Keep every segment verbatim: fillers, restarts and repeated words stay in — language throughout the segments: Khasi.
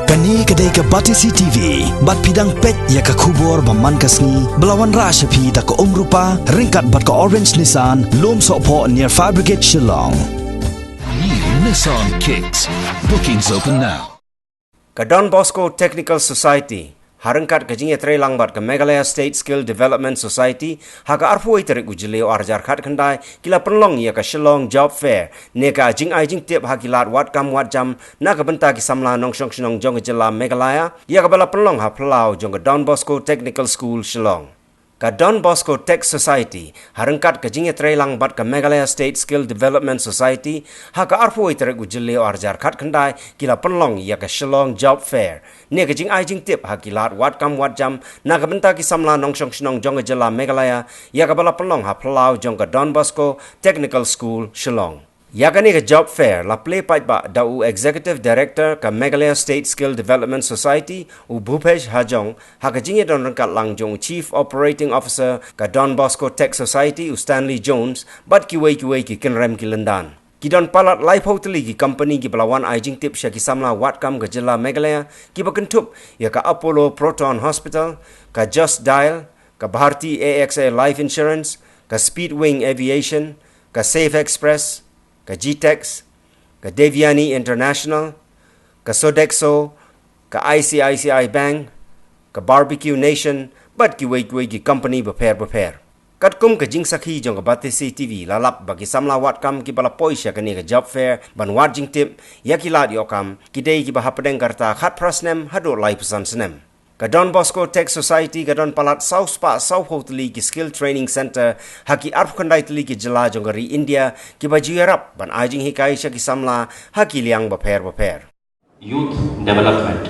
Kane ka dei ka Batesi T V, bad phi dang peit ïa ka khubor ba man ka sngi, ba la wanrah sha phi da ka Umrupa, ryngkat bad ka Orange Nissan, Lum Sohphoh near Fire Brigade Shillong. New Nissan Kicks. Bookings open now. Ka Don Bosco Technical Society, ha ryngkat ka jingïatreilang bad ka Meghalaya State Skill Development Society, ha ka arphew wei tarik u Jylliew ar hajar khatkhyndai, ki la pynlong ïa ka Shillong Job Fair, ne ka jingai jingtip ha ki lad wad kam wad jam, na ka bynta ki samla nongshong shnong jong ka jylla Meghalaya, ïa kaba la pynlong ha phyllaw jong ka Don Bosco Technical School Shillong. Ka Don Bosco Tech Society, ha ryngkat ka jingïatreilang bad ka Meghalaya State Skill Development Society, ha ka arphew wei tarik u Jylliew ar hajar khatkhyndai, ki la pynlong ïa ka Shillong Job Fair, ne ka jingai jingtip ha ki lad wad kam wad jam, na ka bynta ki samla nongshong shnong jong ka jylla Meghalaya, ïa kaba la pynlong ha phyllaw jong ka Don Bosco Technical School Shillong. Ïa kane ka Job Fair la plie paidbah da u Executive Director ka Meghalaya State Skill Development Society, u Bhupesh Hajong, ha ka jingïadon ryngkat lang jong u Chief Operating Officer ka Don Bosco Tech Society, u Stanley Jones, bad kiwei kiwei ki kynrem ki lyndan. Ki don palat laiphew tylli ki company kiba la wan ai jingtip sha ki samla wad kam ka jylla Meghalaya, kiba kynthup ïa ka Apollo Proton Hospital, ka Just Dial, ka Bharti A X A Life Insurance, ka Speedwing Aviation, ka Safe Express, ka Gtex, ka Devyani International, ka Sodexo, ka I C I C I Bank, ka Barbecue Nation, bad kiwei kiwei ki company bapher bapher. Katkum ka jingsakhi jong ka Batesi T V la lap ba ki samla wad kam kiba la poi sha kane ka Job Fair ban wad jingtip ïa ki lad ïoh kam, ki dei kiba hapdeng ka rta khatphra snem haduh laiphew san snem. Ka Don Bosco Tech Society ka don palat saw spah saw phew tylli ki Skill Training Center ha ki arphew khyndai tylli ki jylla jong ka ri India, kiba ju ïarap ban ai jinghikai sha ki samla ha ki liang bapher bapher. Youth development,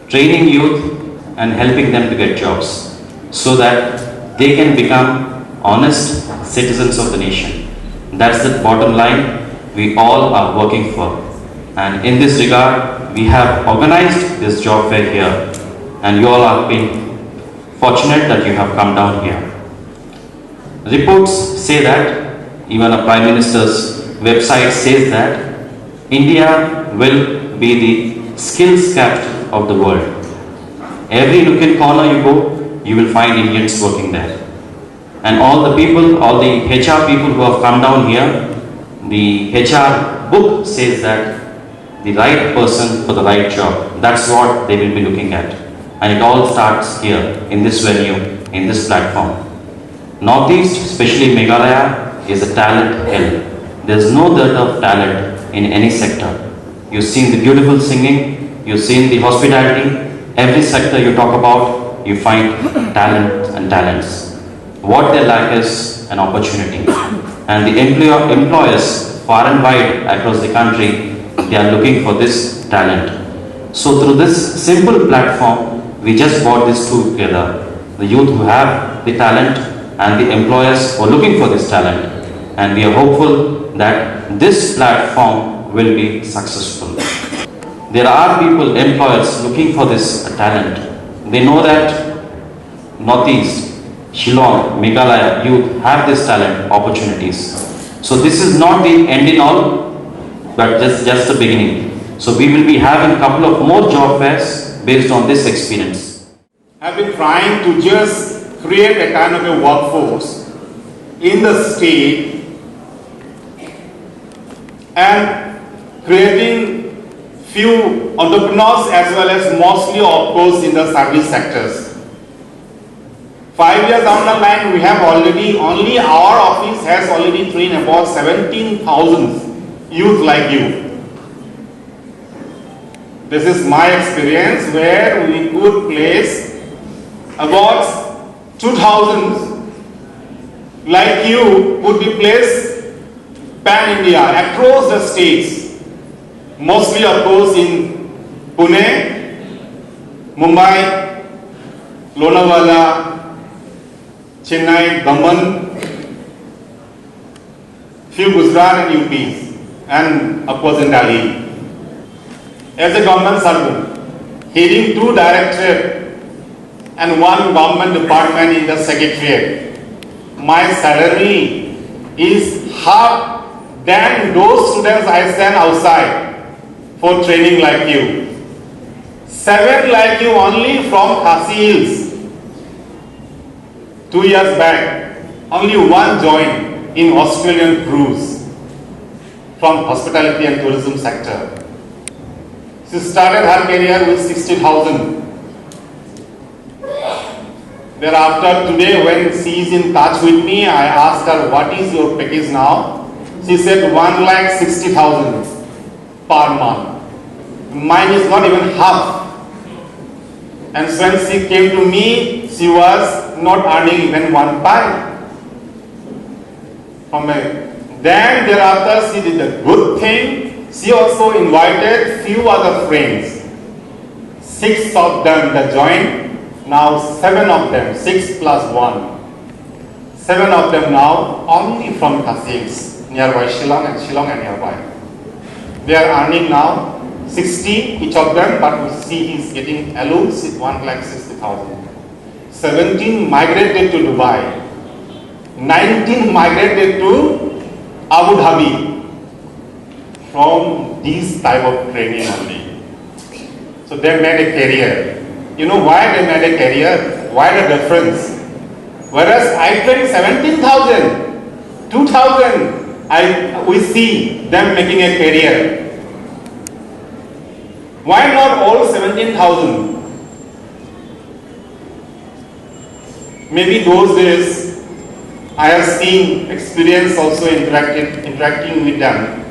training youth and helping them to get jobs so that they can become honest citizens of the nation. That's the bottom line we all are working for. And in this regard, we have organized this job fair here, and you all have been fortunate that you have come down here. Reports say that, even a Prime Minister's website says that India will be the skills capital of the world. Every nook and corner you go, you will find Indians working there. And all the people, all the H R people who have come down here, the H R book says that the right person for the right job. That's what they will be looking at. And it all starts here, in this venue, in this platform. Northeast, especially Meghalaya, is a talent hell. There's no dearth of talent in any sector. You've seen the beautiful singing, you've seen the hospitality. Every sector you talk about, you find talent and talents. What they lack is an opportunity. And the employer, employers far and wide across the country, they are looking for this talent. So through this simple platform, we just brought these two together. The youth who have the talent and the employers who are looking for this talent. And we are hopeful that this platform will be successful. There are people, employers looking for this talent. They know that Northeast, Shillong, Meghalaya youth have this talent, opportunities. So this is not the end in all, but just, just the beginning. So we will be having a couple of more job fairs based on this experience. Have been trying to just create a kind of a workforce in the state and creating few entrepreneurs as well as mostly, of course, in the service sectors. Five years down the line, we have already, only our office has already trained about seventeen thousand youth like you. This is my experience where we could place about two thousand like you would be placed pan India across the states, mostly, of course, in Pune, Mumbai, Lonavala, Chennai, Daman, few Gujarat and U P, and of course in Delhi. As a government servant, heading two directorate and one government department in the secretariat, my salary is half than those students I send outside for training like you. Seven like you only from Khasi Hills. Two years back, only one joined in Australian cruise from hospitality and tourism sector. She started her career with sixty thousand. Thereafter, today when she is in touch with me, I asked her, "What is your package now?" She said, "One lakh sixty thousand per month. Mine is not even half." And when she came to me, she was not earning even one pie. From a, then thereafter, she did a good thing. She also invited few other friends. Six of them they joined. Now seven of them, six plus one. Seven of them now only from Khasi Hills, nearby Shillong and Shillong and nearby. They are earning now sixty each of them, but we see he is getting alone with one lakh sixty thousand. Seventeen migrated to Dubai. Nineteen migrated to Abu Dhabi from this type of training only. So they made a career. You know why they made a career? Why the difference? Whereas I train seventeen thousand, two thousand, I, we see them making a career. Why not all seventeen thousand? Maybe those days I have seen, experience also interacted, interacting with them.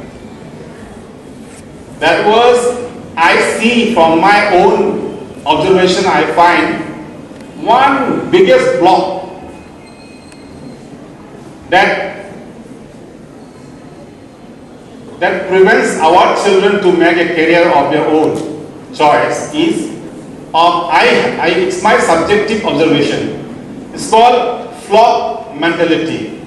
That was, I see from my own observation, I find one biggest block that that prevents our children to make a career of their own choice is, of I, I it's my subjective observation. It's called flock mentality.